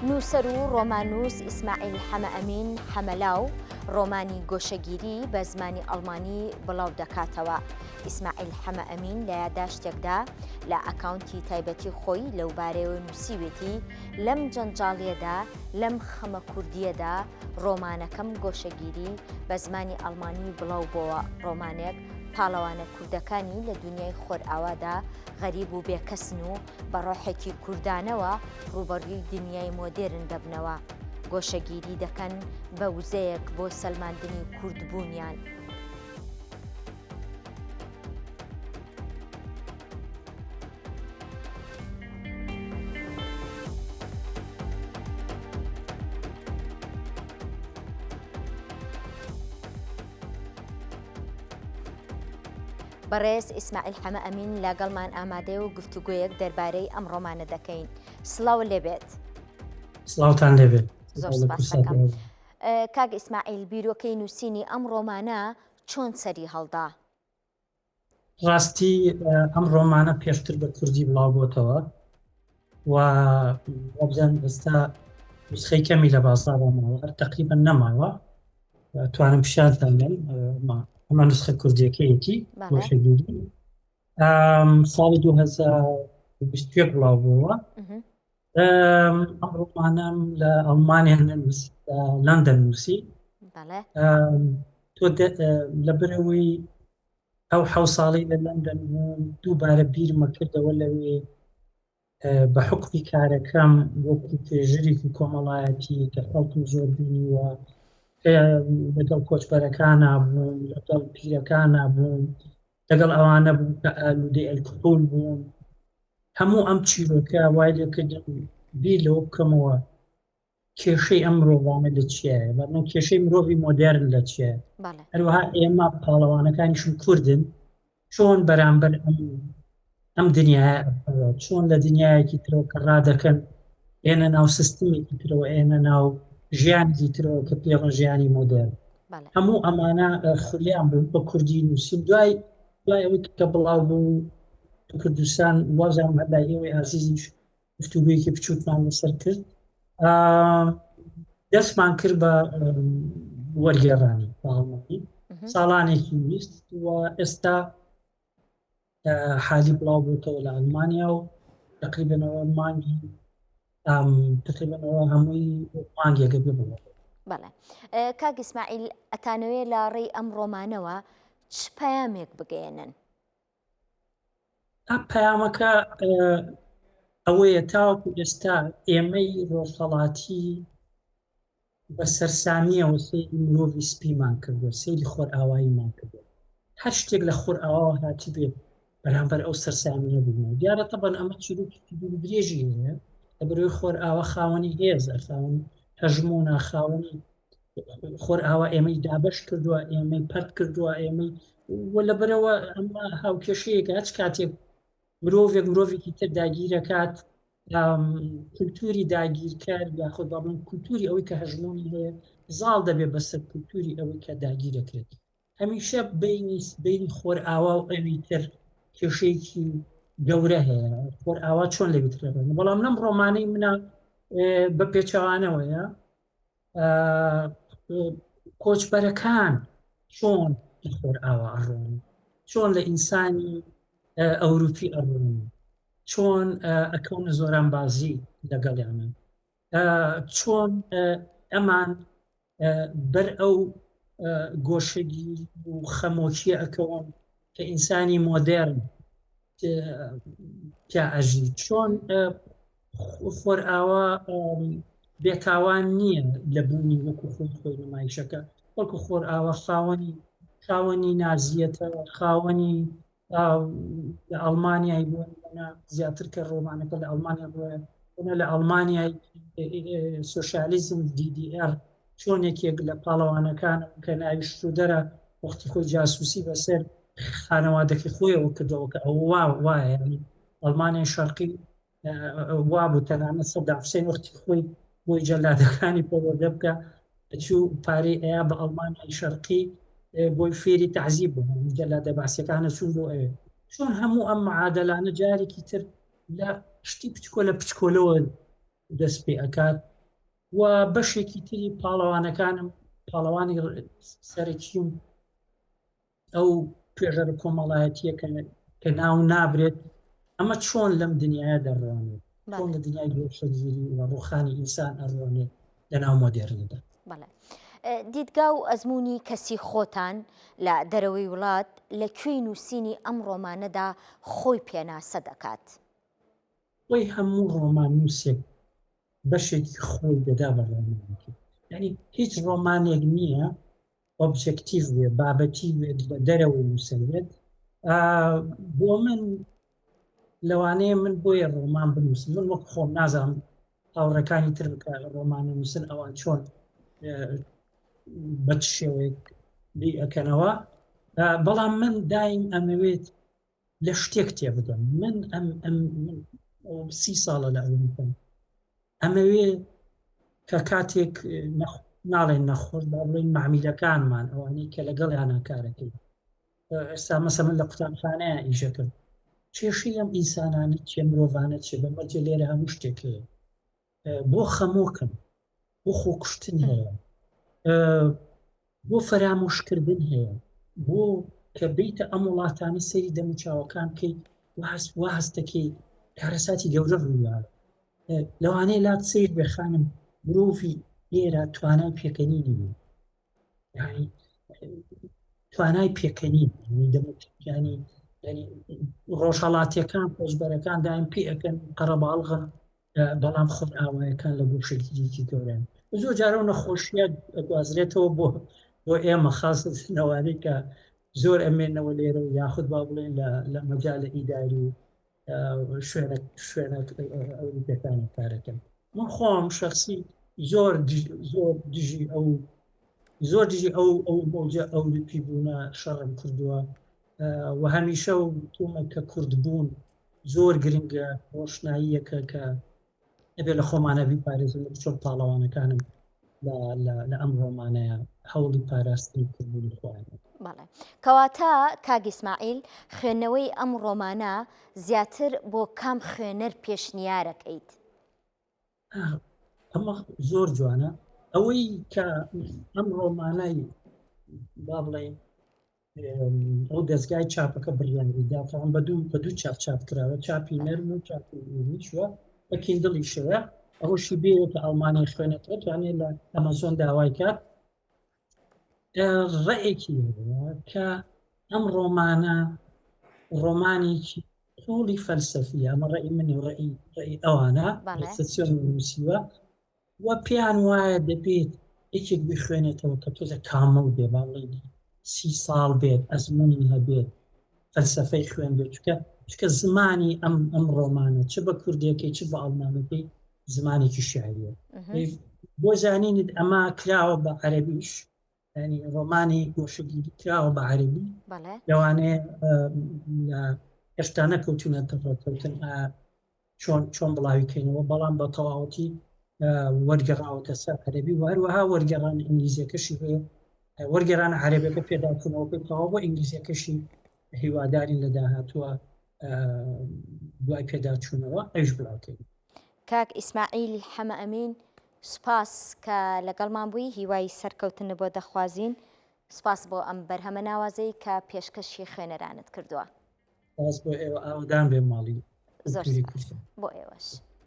نووسەر و ڕۆماننووس ئیسماعیل حەمەئەمین حەمەلاو ڕۆمانی گۆشەگیری بە زمانی ئەڵمانی بڵاو دەکاتەوە. ئیسماعیل حەمەئەمین لە یاداشتێکدا لە ئەکاونتی تایبەتی خۆی لەوبارەیەوە نووسیوێتی، لەم جەنجاڵییەدا، لەم خەمە کوردییەدا، ڕۆمانەکەم گۆشەگیری بە زمانی ئەڵمانی بڵاو بۆوە، ڕۆمانێک پاڵەوانە کوردەکانی لە دونیای خۆرئاوادا غەریب و بێکەسن و بە ڕۆحێکی کوردانەوە ڕووبەڕووی دنیای مۆدێرن دەبنەوە، گۆشەگیری دەکەن بە وزەیەک بۆ سەلماندنی کوردبوونیان. بەڕێز ئیسماعیل حەمە ئەمین لەگەڵمان ئامادەیە و گفتوگۆیەک دەربارەی ئەم ڕۆمانە دەکەین. سڵاو لێبێت. سڵاوتان لێبێت. زۆر سپاس دەکەم. کاک ئیسماعیل بیرۆکەی نووسینی ئەم ڕۆمانە چۆن سەری هەڵدا؟ ڕاستی ئەم ڕۆمانە پێشتر بە کوردی بڵاو بۆتەوە و وابزانم ئێستا نسخەی کەمی لە بازاڕ ماوە هەر تقریبا نەماوە توانم پیشانتان بەم ئەمە نسخە کوردیەکەیەتی گۆشەگیری ساڵی 2021 بڵاو بووە ئەم ڕۆمانەم لە ئەڵمانیا نەنووسی لە لەندەن نووسی تۆ لەبەرەوەی ئەو حەو ساڵی لە لەندەن بووم دووبارە بیرمە کردەوە لەوێ بە حوکمی کارەکەم وەکو توێژەرێکی کۆمەڵایەتی کە خەڵکم زۆر بینیوە لەگەڵ کۆچبەرەکانە بووم لەگەڵ پیرەکانە بووم لەگەڵ ئەوانە بووم کە ئالوودەی ئەلکحول بوون هەموو ئەم چیرۆکە وای لێکردم بیر لەوە بکەمەوە کێشەی ئەم مرۆڤانە لە چیایە بەڵام کێشەی مرۆڤی مۆدێرن لە چیایە هەروەها ئێمە پاڵەوانەکانیشم کوردن چۆن بەرامبەر ئەم ئەم دنیاە چۆن لە دنیایەکی ترەوە کە ڕادەکەن ئێنە ناو سیستمێکی ترەوە ئێنە ناو ژیانێکی ترەوە کە پێڵە ژیانی مۆدێرن هەموو ئەمانە خولیان بوو بە کوردی نووسیم دوای دوای ئەوەی کە بڵاو بوو کوردستان وازم هەلای ئێوەی ئازیزیش گفتوگویەکی بچووکمان لەسەر کرد دەستمان کرد بە وەرگێڕانی ئەڵمانی ساڵانێکی ویست و ئێستا حالی بڵاو بووتەوە لە ئەلمانیا و تقریبنەوە مانگی تقریبنەوە هەمووی مانگێکە ببوو بەڵێ کاک ئیسماعیل ئەتانەوێ لە ڕێی ئەم ڕۆمانەوە چ پەیامێک بگەیەنن؟ پەیامەکە ئەوەیە تاوەکو ئێستا ئێمەی ڕۆژهەڵاتی بە سەرسامیەوە سەیری مرۆڤی سپیمان کردووە سەیری خۆرئاواییمان کردووە هەر شتێک لە خۆرئاواوە هاتبێت بەرامبەر ئەو سەرسامیە بووین دیارە تەبەن ئەمە چیرۆکی دوور درێژی هەیە لەبەرەوەی خۆرئاوا خاوەنی هێزە خاوەنی هەژمونە خاوەنی خۆرئاوا ئێمەی دابەش کردووە ئێمەی پەرت کردووە ئێمەی و لەبەرەوە ئەمە هاوکێشەیەکە هەچ کاتێک مرۆڤێک مرۆڤێکی تر داگیرەکات کولتوری داگیرکەر یاخود با بڵێم کولتوری ئەوەی کە هەژمونی هەیە زاڵ دەبێت بەسەر کولتوری ئەوەی کە داگیرەکرێت هەمیشە بینی بینی خۆرئاوا و ئەوی تر کێشەیەکی گەورە هەیە خۆرئاوا چۆن لەوی تر بەڵام لەم ڕۆمانەی منە بە پێچەوانەوەیە کۆچبەرەکان چۆن لە خۆرئاوا ئەڕۆن چۆن لە ئینسانی ئەوروپی ئەڕۆن چۆن ئەکەونە زۆرانبازی لەگەڵیانە چۆن ئەمان بەر ئەو گۆشەگی و خەمۆکیە ئەکەون کە ئینسانی مۆدێرن تیا ئەژی چۆن خۆرئاوا بێتاوان نییە لە بوونی وەکو خۆی خۆی نمایشەکە وەکو خۆرئاوا خاوەنی خاوەنی نازیەتە خاوەنی لە ئەڵمانیای بۆ زیاتر کە ڕۆمانەکە لە ئەڵمانیا بۆ لە ئەڵمانیای سۆسیالیزم DDR چۆن یەکێک لە پاڵەوانەکان کە ناوی شتودەرە وەختی خۆی جاسوسی بەسەر خانەوادەکەی خۆیەوە کردەوە کە ئەوە وا وایە یعنی ئەڵمانیای شەرقی وا بوو تەنانەت سەدام حوسێن وەختی خۆی بۆی جەلادەکانی پەروەردە بکە چوو پارەی ئەیا بە ئەڵمانیای شەرقی بۆی فێری تەعزیب بوو جەلادە بەعسیەکانە چوون بۆ ئەوێ چۆن هەموو ئەم معادلانە جارێکی تر لە شتی پچکۆلە پچکۆلەوە دەست پێ ئەکات. و بەشێکی تری پاڵەوانەکانم پاڵەوانی سەرەکیم ئەو توێژەرە کۆمەڵایەتیە کە ناو نابرێت ئەمە چۆن لەم دنیاە دەڕوانێت چۆن لە دنیای گۆشەگیری و ڕوخانی ئینسان ئەڕوانێت لە ناو مۆدێرندا. بەڵێ. دیدگا و ئەزموونی کەسی خۆتان لە دەرەوەی وڵات لە کوێی نووسینی ئەم ڕۆمانەدا خۆی پێناسە دەکات؟ خۆی هەموو ڕۆماننووسێک بەشێکی خۆی دەدا بە ڕۆمانەکەی. یانی هیچ ڕۆمانێک نییە ئۆبجێکتیڤ بێ، بابەتی بێت، لە دەرەوەی نووسەر بێت. بۆ من لەوانەیە من بۆیە ڕۆمان بنووسم، من وەک خۆم نازانم هاوڕێکانی ترم کە ڕۆمان نووسن ئەوان چۆن بە چ شێوەیەک بیر ئەکەنەوە، بەڵام من دایم ئەمەوێت لە شتێک تێبگەم. من ئەم ئەم سی ساڵە لە ئەوروپام، ئەمەوێ کە کاتێک ناڵێن نەخۆش با بڵێن معمیلەکانمان ئەوانەی کە لەگەڵیانە کارەکەی ئێستا مەسە من لە قوتابخانەیە ئیشەکەم کێشەی ئەم ئینسانانە چێ مرۆڤانە چێ بە مەرجە لێرە هەموو شتێک هەیە بۆ خەمۆکن بۆ خۆکوشتن هەیە بۆ فەرامۆشکردن هەیە بۆ کە بیتە ئەم وڵاتانە سەیری دەموچاوەکان بکەیت وا هەستەکەی کارەساتی گەورە ڕوویاوە لەوانەیە لات سیر بێ خانم مرۆڤی لێرە توانای پێکەنینی نیە یعنی توانای پێکەنین ینی ینی ڕۆژهەڵاتیەکان کۆچبەرەکان دایم پێ ئەەکەن قەرەباڵغن بەڵام خۆرئاوایەکان لە گۆشەگیریی گەورەن. زۆر جار ئەو نەخۆشییە ئەگوازرێتەوە بۆ بۆ ئێمە خاصەتەن ئەوانەی کە زۆر ئەمێنەوە لێرە و یاخود با بڵێن لە لە مەجالە ئیداری و شوێنە شوێنە ئەوروپیەکانی کارەکەن. من خۆم شخصی زۆر زۆر دژی ئەو زۆر دژی ئەو ئەو مەوجە ئەوروپی بوونە شەڕم کردووە و هەمیشە و تومە کە کورد بوون زۆر گرنگە ڕۆشناییەکە کە ئەبێ لە خۆمانە بیپارێزن وەک چۆن پاڵەوانەکانم لە ئەم ڕۆمانەیە هەوڵی پاراستنی کوردبوونی خۆیان بەڵێ کەواتە کاک ئیسماعیل خوێندنەوەی ئەم ڕۆمانە زیاتر بۆ کام خوێنەر پێشنیارەکەیت؟ ئەمە زۆر جوانە ئەوەی کە ئەم ڕۆمانای با بڵێین ئەو دەستگای چاپەکە بڕیاری دا تاوان بە دوو بە دوو چاپ چاپ کراوە چاپی نەرم و چاپی ئینگلیشوە بە کیندڵیشەوە ئەوەشی بێت کە ئەڵمانی خوێنێتەوە توانێت لە ئەمەزۆن داوای کات ڕێکی کە ئەم ڕۆمانە ڕۆمانێکی قوڵی فەلسەفیە ئەمە ڕێی من و ڕێی ڕێی ئەوانە سۆسیۆن نووسیوە و پێیان وایە دەبێت یەکێک بیخوێنێتەوە کە تۆزە کامڵ بێ با بڵێین سی ساڵ بێت ئەزموونی هەبێت فەلسەفەی خوێندێت چکە چکە زمانی ئەم ئەم ڕۆمانە چ بە کوردیەکەی چ بە ئەڵمانەکەی زمانێکی شعریە بۆ زانینت ئەمە کراوە بە عەربیش ینی ڕۆمانی گۆشەگیری کراوە بە عەربی لەوانەیە هێشتا نەکەوتونەتە ڕێککەوتن چۆن چۆن بڵاوی کەینەوە بەڵام بە تەواوەتی وەرگێڕاوەتە سەر عەربی و هەروەها وەرگێڕان ئینگلیزیەکەشی هەیە وەرگێران عەربەکە پێداچوونەوەکەی تەواو بۆ ئینگلیزیەکەشی هیوادارین لە داهاتووە دوای پێداچوونەوە ئەوش بڵاوکەین. کاک ئیسماعیل حەمە ئەمین سوپاس کە لەگەڵمان بووی هیوای سەرکەوتنت بۆ دەخوازین سوپاس بۆ ئەم بەرهەمە ناوازەی کە پێشکەشی خوێنەرانت کردووە. سوپاس بۆ ئێوە ئاوەدان بێ ماڵی زۆر کولتوری سوپاس کوردستان. بۆ ئێوەش.